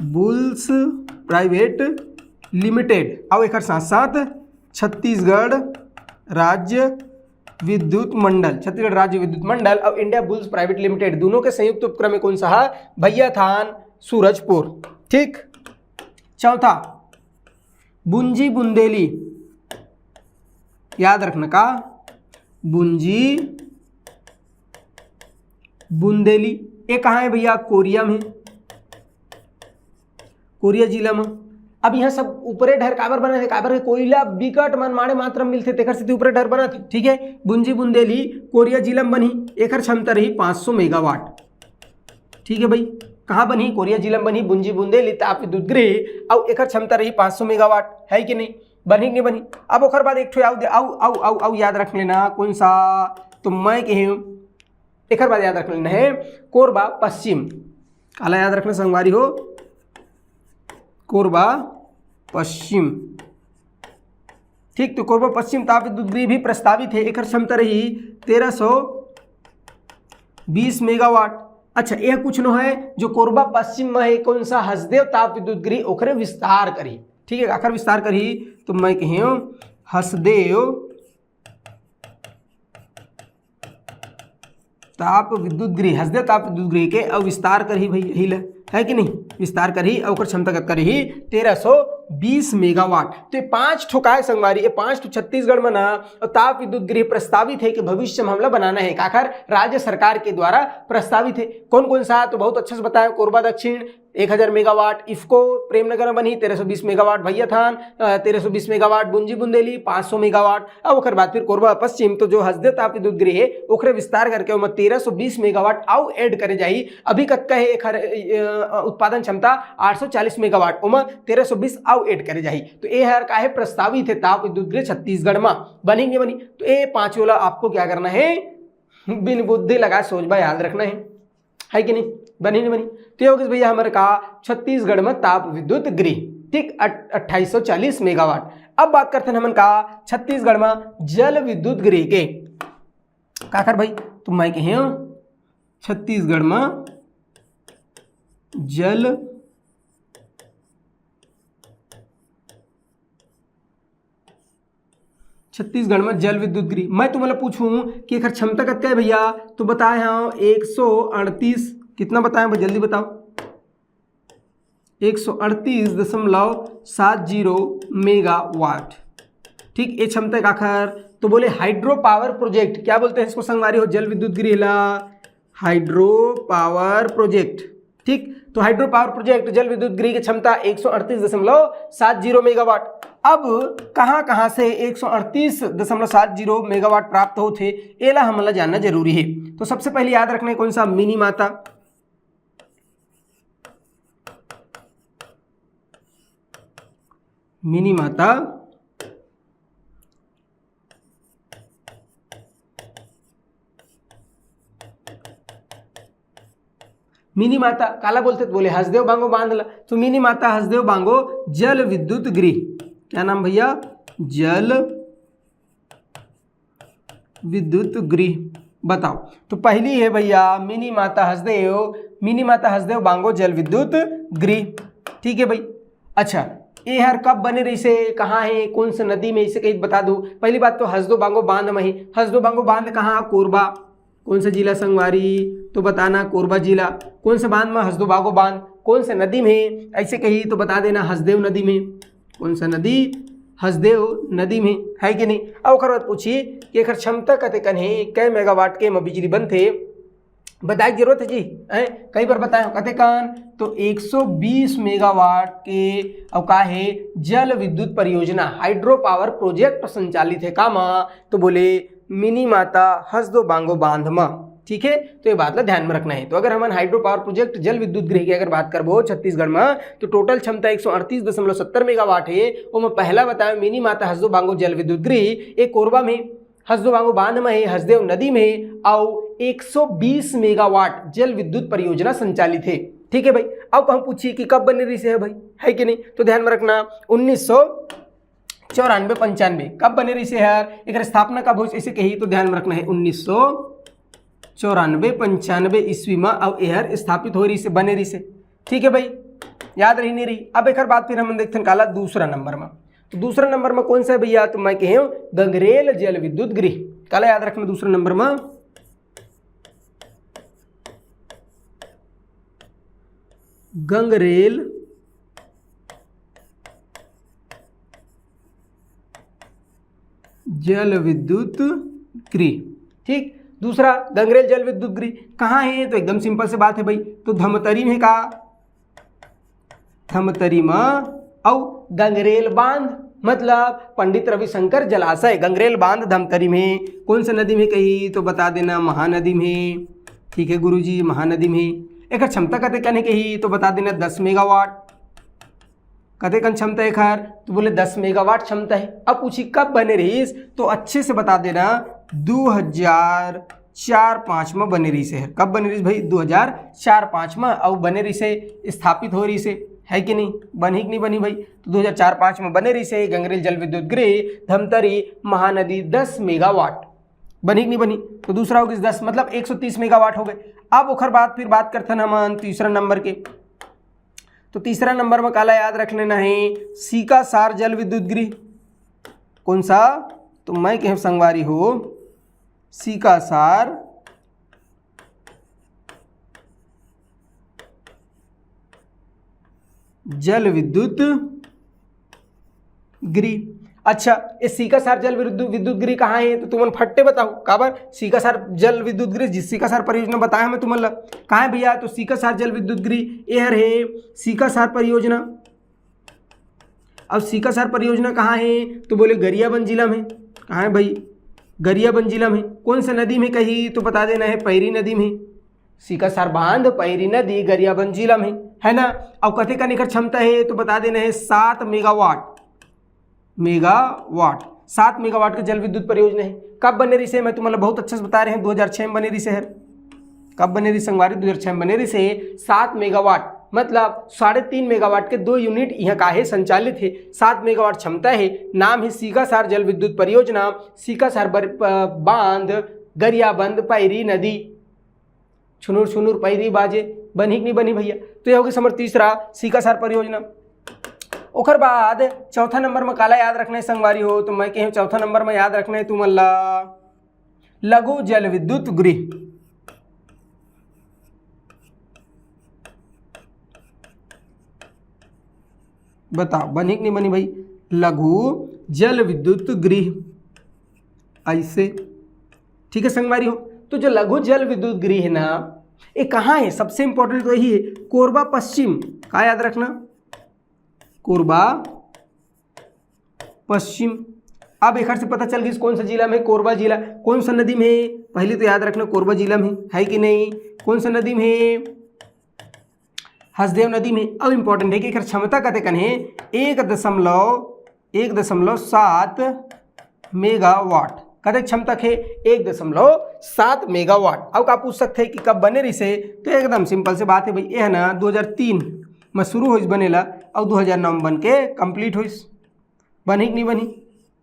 बुल्स प्राइवेट लिमिटेड अउ एकर साथ साथ छत्तीसगढ़ राज्य विद्युत मंडल, छत्तीसगढ़ राज्य विद्युत मंडल अउ इंडिया बुल्स प्राइवेट लिमिटेड दोनों के संयुक्त उपक्रम में कौन सा हा? भैयाथान सूरजपुर। ठीक, चौथा बुंजी बुंदेली, याद रखना का, बुंजी बुंदेली, ये कहाँ है भैया? कोरिया में, कोरिया जिला में। अब यहाँ सब ऊपरे डहर काबर बना थे, काबर के कोयला बिकट मन माड़े मात्रा में मिलथे, तेकर सेती ऊपरे डहर बना थे। ठीक है, बुंजी बुंदेली कोरिया जिला में बनही, एकर क्षमता रही पाँच सौ मेगावाट। ठीक है भाई, कहाँ बनही? कोरिया जिला में बनही, बुंजी बुंदेली ताप विद्युत गृह, अउ एकर क्षमता रही पाँच सौ मेगावाट, है कि नहीं? बनही कि नहीं बनही? अब ओकर बाद एक ठो आउ दे-, आउ, आउ, आउ, आउ याद रख लेना, कौन सा? तो मैं कहे हूँ, एकर बाद याद रख लेना है कोरबा पश्चिम। काला याद रखना संगवारी हो? कोरबा पश्चिम। ठीक, तो कोरबा पश्चिम ताप विद्युत गृह भी प्रस्तावित है, एकर क्षमता रही तेरह सौ बीस मेगावाट। अच्छा, यह कुछ नो है जो कोरबा पश्चिम में है, कौन सा? हसदेव ताप विद्युत गृह, ओकरे विस्तार करही। ठीक है, आखिर विस्तार करही, तो मैं कहे हूँ हसदेव ताप विद्युत गृह, हसदेव ताप विद्युत गृह के अउ विस्तार करही भाई, यही ले, है कि नहीं? विस्तार करही, अउ ओकर क्षमता कतका रही? तेरह सौ बीस मेगावाट। तो ये पांच ठो काय संगवारी, ये पांच ठो छत्तीसगढ़ में ना ताप विद्युत गृह प्रस्तावित है कि भविष्य में हमला बनाना है, काखर राज्य सरकार के द्वारा प्रस्तावित है। कौन कौन सा? तो बहुत अच्छा से बताया, कोरबा दक्षिण, एक हजार मेगावाट, इफको प्रेमनगर में बनही, तेरह सौ बीस मेगावाट, भैयाथान, अ, तेरह सौ बीस मेगावाट, बुंजी बुंदेली, पाँच सौ मेगावाट, अब ओकर बाद फिर कोरबा पश्चिम, तो जो हसदेव ताप विद्युत गृह है, ओकरे विस्तार करके ओमा तेरह सौ बीस मेगावाट अउ ऐड करे जाही। अभी कतका है एखर, अ, उत्पादन क्षमता? आठ सौ चालीस मेगावाट, ओमा तेरह सौ बीस अउ ऐड करे जाही। तो ये हर काहे प्रस्तावित है ताप विद्युत गृह छत्तीसगढ़ में, बनही कि नहीं बनही? तो ये पांचों ला आपको क्या करना है? बिन बुद्धि लगाए सोच बा याद रखना है। है कि नहीं? बनही नहीं बनही? तो ये हो गइस भैया हमर का छत्तीसगढ़ में ताप विद्युत गृह, ठीक, अट-, अट्ठाईस सौ चालीस मेगावाट। अब बात करते हैं हमन का छत्तीसगढ़ में जल विद्युत गृह के। काखर भाई? तो मैं कहे हूँ छत्तीसगढ़ में जल छत्तीसगढ़ में जल विद्युत गृह। मैं तुम्हारा पूछूं कि एकर क्षमता कतका है भैया, तो बताए हव एक सौ अड़तीस। कितना बताए हव, जल्दी बताओ। एक सौ अड़तीस दशमलव सात जीरो मेगावाट। ठीक, ये क्षमता है काखर? तो बोले हाइड्रो पावर प्रोजेक्ट। क्या बोलते हैं इसको संगवारी हो? जल विद्युत गृह ला हाइड्रो पावर प्रोजेक्ट। ठीक, तो हाइड्रो पावर प्रोजेक्ट जल विद्युत गृह की क्षमता एक सौ अड़तीस दशमलव सात जीरो मेगावाट। अब कहाँ कहाँ से एक सौ अड़तीस दशमलव सात जीरो मेगावाट प्राप्त होथे, एला हमन ला जानना जरूरी है। तो सबसे पहले याद रखना है कौन सा? मिनी माता। मिनी माता मिनी माता काला बोलथे? तो बोले हसदेव बांगो बांध ला। तो मिनी माता हसदेव बांगो जल विद्युत गृह, क्या नाम भैया? जल विद्युत गृह। बताओ, तो पहली है भैया मिनी माता हसदेव, मिनी माता हसदेव बांगो जल विद्युत गृह। ठीक है भाई, अच्छा, ये हर कब बने रहिसे, कहाँ है, कौन से नदी में, इसे कहीं बता दो। पहली बात तो हसदो बांगो बांध में ही। हसदो बांगो बांध कहाँ? कोरबा। कौन सा जिला संगवारी? तो बताना कोरबा जिला। कौन से बांध में? हसदो बांगो बांध। कौन से नदी में? ऐसे कही तो बता देना हसदेव नदी में। कौन सा नदी? हसदेव नदी में, है कि नहीं? अब ओकर बाद पूछी कि एकर क्षमता कतेकन हे, कै मेगावाट के म बिजली बनथे। बताए के जरूरत हे जी? हैं, कई बार बताए हो, कते कन? तो एक सौ बीस मेगावाट के अउ का हे, जल विद्युत परियोजना, हाइड्रो पावर प्रोजेक्ट संचालित हे का मा? तो बोले मिनी माता हसदो बांगो बांध मा। ठीक है, तो ये बात ला ध्यान में रखना है। तो अगर हमन हाइड्रो पावर प्रोजेक्ट, जल विद्युत गृह की अगर बात करबो छत्तीसगढ़ में, तो टोटल क्षमता एक सौ अड़तीस दशमलव सत्तर मेगावाट है। ओमा पहला बताया मिनी माता हसदो बांगो जल विद्युत गृह, एक कोरबा में, हसदो बांगो बांध में है, हसदेव नदी में है, और एक सौ बीस मेगावाट जल विद्युत परियोजना संचालित है। ठीक है भाई, अब कहूँ पूछिए कि कब बने रहिसे है भाई, है कि नहीं? तो ध्यान में रखना, उन्नीस सौ चौरानवे पंचानवे। कब बने रहिसे हर, एक स्थापना कब होइस, ऐसे कही तो ध्यान में रखना है, उन्नीस सौ चौरानवे पंचानवे ईस्वी में, अब एहर स्थापित हो रहिसे, बने रहिसे। ठीक है भाई, याद रही नहीं रही। अब एक बात फिर हम देखते हैं काला दूसरा नंबर में। तो दूसरा नंबर में कौन सा है भैया? तो मैं कहे गंगरेल जल विद्युत गृह। काला याद रखना दूसरा नंबर में, गंगरेल जल विद्युत गृह। ठीक, दूसरा गंगरेल जल विद्युत गृह कहाँ है? तो एकदम सिंपल से बात है भाई, तो धमतरी में का? धमतरी में। अउ गंगरेल बांध मतलब पंडित रविशंकर जलाशय, गंगरेल बांध धमतरी में। कौन सा नदी में कही तो बता देना, महानदी में। ठीक है गुरुजी, महानदी में। एक क्षमता कते कन कही तो बता देना, दस मेगावाट। कते कन क्षमता एखर? तो बोले दस मेगावाट क्षमता है। अब पूछी कब बने रहीस, तो अच्छे से बता देना, दो हज़ार चार पाँच में बने रहीसे। कब बने रहीस भाई? दो हज़ार चार पाँच में। अउ बने रहीसे, स्थापित हो रहीसे, है कि नहीं? बनी कि नहीं बनी भाई? तो दो हज़ार चार पाँच में बने रहीसे गंगरेल जल विद्युत गृह धमतरी महानदी, दस मेगावाट। बनी कि नहीं बनी? तो दूसरा हो गया दस, मतलब एक सौ तीस मेगावाट हो गए। अब ओखर बाद फिर बात करथन हमन तीसरा नंबर के। तो तीसरा नंबर में काला याद रख लेना है, सीकासार जल विद्युत गृह। कौन सा? तो मैं कहे संगवारी हो, सीकासार जल विद्युत गृह। अच्छा, ये सीकासार जल विद्युत, विद्युत गृह कहाँ है? तो तुमन फट्टे बताओ, काबर सीकासार जल विद्युत गृह, जिस सीकासार परियोजना बताया मैं तुमन ला, कहाँ है भैया? तो सीकासार जल विद्युत गृह एहर है, सीकासार परियोजना। अब सीकासार परियोजना कहाँ है? तो बोले गरियाबंद जिला में। कहाँ है भाई? गरियाबंद जिला में। कौन सा नदी में कही तो बता देना है, पैरी नदी में। सीकासार बांध, पैरी नदी, गरियाबंद जिला में, है ना? अब कते कन एकर क्षमता है तो बता देना है, सात मेगावाट। मेगावाट, सात मेगावाट के जल विद्युत परियोजना है। कब बने रहीसे? मैं तुम्हारा बहुत अच्छा से बता रहे हैं, दो हज़ार छह में बने रहीसे हर। कब बने रहीसे संगवारी? दो हज़ार छह में बने रहीसे। सात मेगावाट मतलब साढ़े तीन मेगावाट के दो यूनिट यहाँ का है, संचालित है। सात मेगावाट क्षमता है। नाम है सीकासार जल विद्युत परियोजना, सीकासार बर-, प-, बांध, गरियाबंद, पैरी नदी। छुनुर छुनुर पैरी बाजे, बनी कि नहीं बनी भैया? तो ये होगी समर तीसरा सीकासार परियोजना। ओकर बाद चौथा नंबर में काला याद रखना है संगवारी हो, तो मैं कहे चौथा नंबर में याद रखना है तुमन ला लघु जल विद्युत गृह। बताओ बनी कि नहीं बनी भाई? लघु जल विद्युत गृह, ऐसे। ठीक है संगवारी हो, तो जो लघु जल विद्युत गृह है ना, ये कहाँ है? सबसे इंपॉर्टेंट तो यही है, कोरबा पश्चिम। का याद रखना? कोरबा पश्चिम। अब एकर से पता चल गई कौन सा जिला में, कोरबा जिला। कौन सा नदी में? पहले तो याद रखना कोरबा जिला में, है कि नहीं? कौन सा नदी में? हसदेव नदी में। अब इंपॉर्टेंट है कि एकर क्षमता कते कन है, एक दशमलव एक दशमलव सात मेगावाट। कते क्षमता है? एक दशमलव सात मेगावाट। अब का पूछ सकते हैं कि कब बने रहीसे? तो एकदम सिंपल से बात है भाई, यह ना दो हज़ार तीन में शुरू होइस बनेला और दो हज़ार नौ में बन के कंप्लीट होइस। बनी कि नहीं बनी?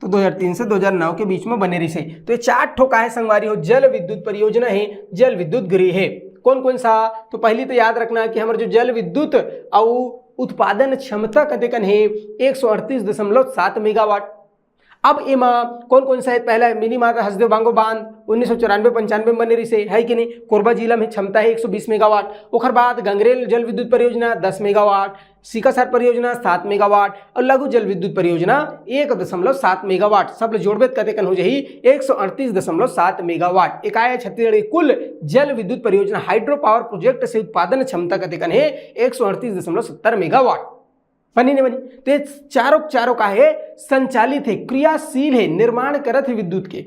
तो दो हज़ार तीन से दो हज़ार नौ के बीच में बने रहीसे। तो ये चार ठो का है संगवारी हो, जल विद्युत परियोजना है, जल विद्युत गृह है। कौन कौन सा? तो पहली तो याद रखना कि हमारे जो जल विद्युत अउ उत्पादन क्षमता कते कन है, एक सौ अड़तीस दशमलव सात मेगावाट। अब एमा कौन कौन सा है? पहला मिनी माता हसदेव बांगो बांध, उन्नीस सौ चौरानवे पंचानवे में बने रिसे, है कि नहीं? कोरबा जिला में क्षमता है एक सौ बीस मेगावाट। ओकर बाद गंगरेल जल विद्युत परियोजना दस मेगावाट, सीकासार परियोजना सात मेगावाट और लघु जल विद्युत परियोजना एक दशमलव सात मेगावाट। सब ल जोड़बे त कतेकन हो जाही? एक सौ अड़तीस दशमलव सात मेगावाट। एकाय छत्तीसगढ़ के कुल जल विद्युत परियोजना, हाइड्रो पावर प्रोजेक्ट से उत्पादन क्षमता कतेकन है? एक सौ अड़तीस दशमलव सत्तर मेगावाट। बनी नहीं बनी? तो ये चारों चारों का है, संचालित है, क्रियाशील है, निर्माण करत है विद्युत के।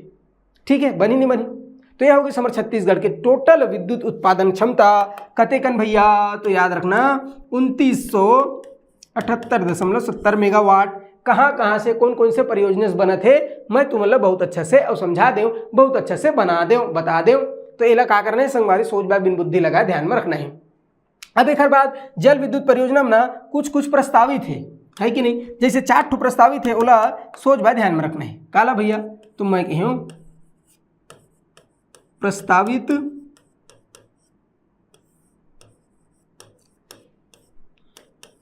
ठीक है, बनी नहीं बनी? तो यह हो गई हमर छत्तीसगढ़ के टोटल विद्युत उत्पादन क्षमता कतेकन भैया? तो याद रखना, उनतीस सौ अठहत्तर दशमलव सत्तर मेगावाट। कहाँ कहाँ से, कौन कौन से परियोजना से बनत है, मैं तुमन ला बहुत अच्छा से और समझा देव, बहुत अच्छा से बना देव, बता देव। तो एला का करना है संगवारी, सोच बात बिन बुद्धि लगाए ध्यान में रखना है। अब एक बाद जल विद्युत परियोजना में ना कुछ कुछ प्रस्तावित है, है कि नहीं? जैसे चार ठो प्रस्तावित है, ओला सोच बात ध्यान में रखना है। काला भैया, तो मैं कहूँ प्रस्तावित,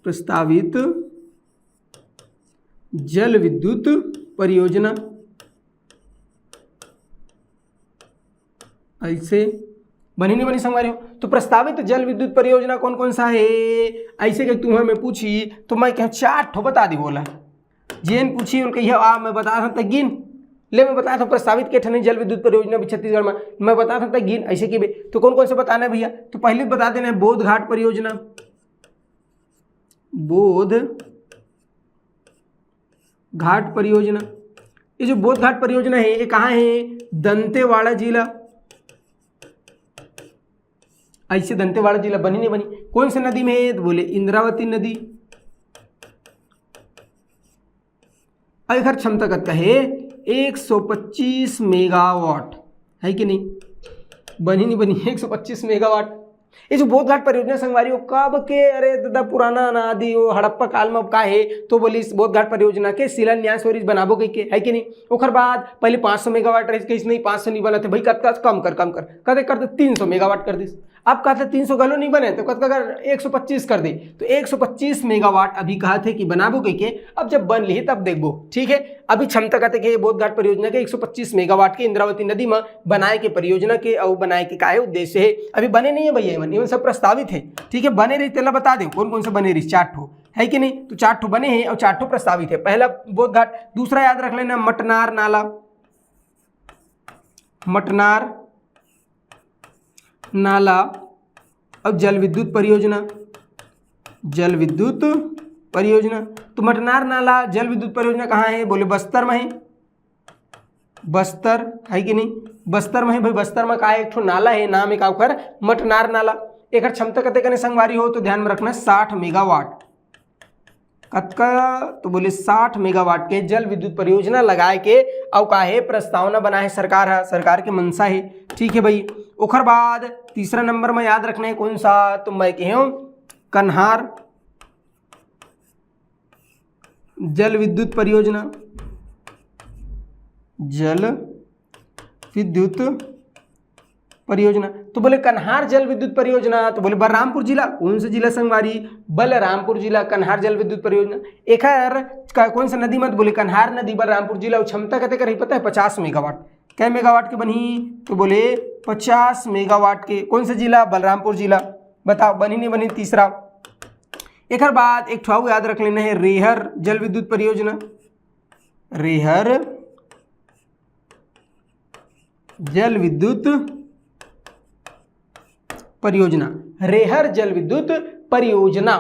प्रस्तावित जल विद्युत परियोजना, ऐसे बनी नहीं बनी संगवारी हो? तो प्रस्तावित जल विद्युत परियोजना कौन कौन सा है, ऐसे के तुम्हें मैं पूछी तो मैं कह चार ठो बता दी बोला। जेन पूछी उनके यह आ मैं बता था गिन ले, मैं बता था प्रस्तावित के ठने जल विद्युत परियोजना भी छत्तीसगढ़ में, मैं बता था गिन ऐसे की बे। तो कौन कौन से बताना है भैया? तो पहले बता देना है बोध घाट परियोजना, बोध घाट परियोजना। ये जो बोध घाट परियोजना है, ये कहाँ है? दंतेवाड़ा जिला। ऐसे दंतेवाड़ा जिला बनी नहीं बनी? कौन से नदी में है? तो बोले इंद्रावती नदी। अब एकर क्षमता कतका है? एक सौ पच्चीस मेगावाट, है कि नहीं? बनी नहीं बनी? एक सौ पच्चीस मेगावाट। ये जो बोधघाट परियोजना संगवारी हो, कब के, अरे दादा, पुराना अनादि हो, हड़प्पा काल में अब का है, तो बोलिस बोधघाट परियोजना के शिलान्यास होरिस, बनाबो कहिके, है कि नहीं? ओकर बाद पहले पाँच सौ मेगावाट रहिस, कहिस नहीं, पाँच सौ नहीं बनत है भाई, कतका कम कर, कम कर, कते कर दे, तीन सौ मेगावाट कर दिस। अब कहते तीन सौ घलो नहीं बने, तो कतका कर, एक सौ पच्चीस कर दे। तो एक सौ पच्चीस मेगावाट अभी कहत है कि बनाबो कहिके, अब जब बन लिही तब देखबो, ठीक है। अभी क्षमता कहते कि बोधघाट परियोजना के एक सौ पच्चीस मेगावाट के इंद्रावती नदी में बनाए के परियोजना के अउ बनाए के काहे उद्देश्य है, अभी बने नहीं है भैया, एमन, एमन सब प्रस्तावित है, ठीक है। बने रही तेला बता दे, कौन कौन से बने रही, चार ठो, है कि नहीं? तो चार ठो बने हैं और चार ठो प्रस्तावित है। पहला बोधघाट, दूसरा याद रख लेना मटनार नाला, मटनार नाला और जल विद्युत परियोजना, जल विद्युत परियोजना। तो मटनार नाला जल विद्युत परियोजना कहाँ है? बोले बस्तर में है। बस्तर है कि नहीं? बस्तर में है भाई। बस्तर में का एक ठो नाला है, नाम है का ओकर, मटनार नाला। एकर क्षमता कते कने संगवारी हो तो ध्यान में रखना, साठ मेगावाट। कतका? तो बोले साठ मेगावाट के जल विद्युत परियोजना लगाए के अउ का है, प्रस्तावना बनाए सरकार है, सरकार के मंशा है, ठीक है भाई। ओकर बाद तीसरा नंबर में याद रखना है कौन सा, तो मैं कहे कन्हार जल विद्युत परियोजना, जल विद्युत परियोजना। तो बोले कन्हार जल विद्युत परियोजना, तो बोले बलरामपुर जिला। कौन सा जिला संगवारी? बलरामपुर जिला। कन्हार जल विद्युत परियोजना एकर का-, कौन सा नदी मत बोले, कन्हार नदी, बलरामपुर जिला। और क्षमता कते कर रही पता है? पचास मेगावाट। कै मेगावाट के बनही? तो बोले पचास मेगावाट के। कौन सा जिला? बलरामपुर जिला। बताओ बनी नहीं बनी? तीसरा। एकर बाद एक ठो याद रख लेना है, रेहर जल विद्युत परियोजना, रेहर जल विद्युत परियोजना, रेहर जल विद्युत परियोजना।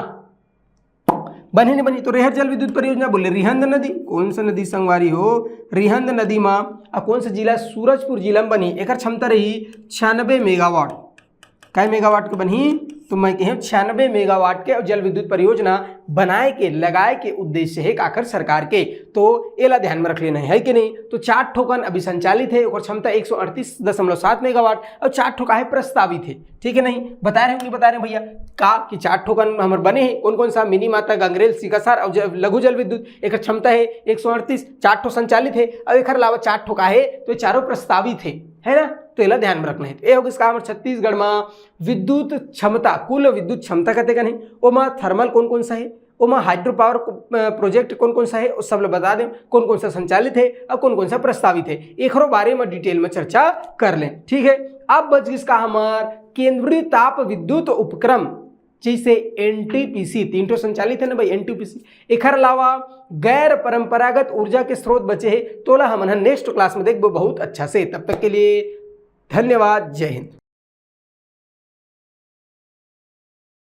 बनी नहीं बनी? तो रेहर जल विद्युत परियोजना बोले रिहंद नदी। कौन सा नदी संगवारी हो? रिहंद नदी मा। आ कौन सा जिला? सूरजपुर जिला में बनी। एकर क्षमता रही छियानबे मेगावाट। काय मेगावाट के बनही? तो मैं कहे छियानबे मेगावाट के जल विद्युत परियोजना बनाए के, लगाए के उद्देश्य है काकर सरकार के। तो एला ध्यान में रख लेना है, है कि नहीं? तो चार ठोकन अभी संचालित है, ओकर क्षमता एक सौ अड़तीस दशमलव सात मेगावाट और चार ठो का है प्रस्तावित है, ठीक है नहीं? बता रहे होंगे, बता रहे हैं भैया का कि चार ठोकन हमर बने हैं, कौन कौन सा? मिनी माता, गंगरेल, सीकासार और जल, लघु जल विद्युत। एक क्षमता है एक सौ अड़तीस, चार ठो संचालित है और एक अलावा चार ठो का है, तो ये चारों प्रस्तावित है, है ना? तो एला ध्यान में रखना है। तो ये हो गइस का हमर छत्तीसगढ़ में विद्युत क्षमता, कुल विद्युत क्षमता कते कन है, ओमा थर्मल कौन कौन सा है, ओमा हाइड्रो पावर प्रोजेक्ट कौन कौन सा है, उस सब ल बता दें, कौन कौन सा संचालित है और कौन कौन सा प्रस्तावित है, एकरो बारे में डिटेल में चर्चा कर लें। ठीक है, अब बच गिस का हमार केंद्रीय ताप विद्युत उपक्रम, जैसे एनटीपीसी, तीन ठो संचालित है ना भाई एनटीपीसी। एखर अलावा गैर परंपरागत ऊर्जा के स्रोत बचे है, तोला हमन ह नेक्स्ट क्लास में देखबो बहुत अच्छा से। तब तक के लिए धन्यवाद, जय हिंद।